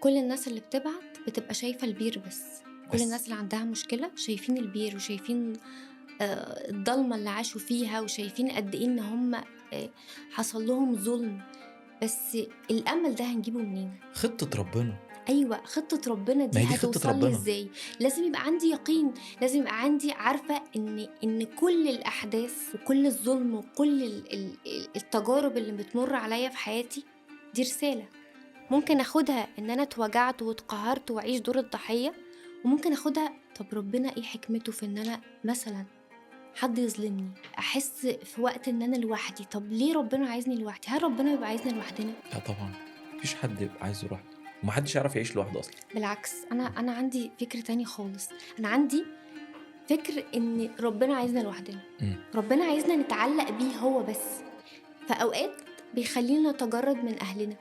كل الناس اللي بتبعت بتبقى شايفة البير بس، كل بس. الناس اللي عندها مشكلة شايفين البير وشايفين الضلمة اللي عاشوا فيها، وشايفين قد إيه إن هم حصل لهم ظلم، بس الأمل ده هنجيبه منين؟ خطة ربنا. أيوه، خطة ربنا ما دي هي دي خطة هتوصل لي ربنا. إزاي؟ لازم يبقى عندي يقين، لازم يبقى عندي عارفة إن كل الأحداث وكل الظلم وكل ال ال التجارب اللي بتمر عليّا في حياتي دي رسالة، ممكن آخدها إن أنا اتوجعت واتقهرت وأعيش دور الضحية، وممكن آخدها طب ربنا إيه حكمته في إن أنا مثلًا حد يظلمني، أحس في وقت إن أنا لوحدي، طب ليه ربنا عايزني لوحدي؟ هل ربنا بيبقى عايزنا لوحدنا؟ لا طبعًا، ما فيش حد يبقى عايزه لوحده، وما حدش يعرف يعيش لوحده أصلًا. بالعكس، أنا عندي فكر تاني خالص، أنا عندي فكر إن ربنا عايزنا لوحدنا، ربنا عايزنا نتعلق بيه هو بس، فأوقات بيخلينا نتجرد من أهلنا،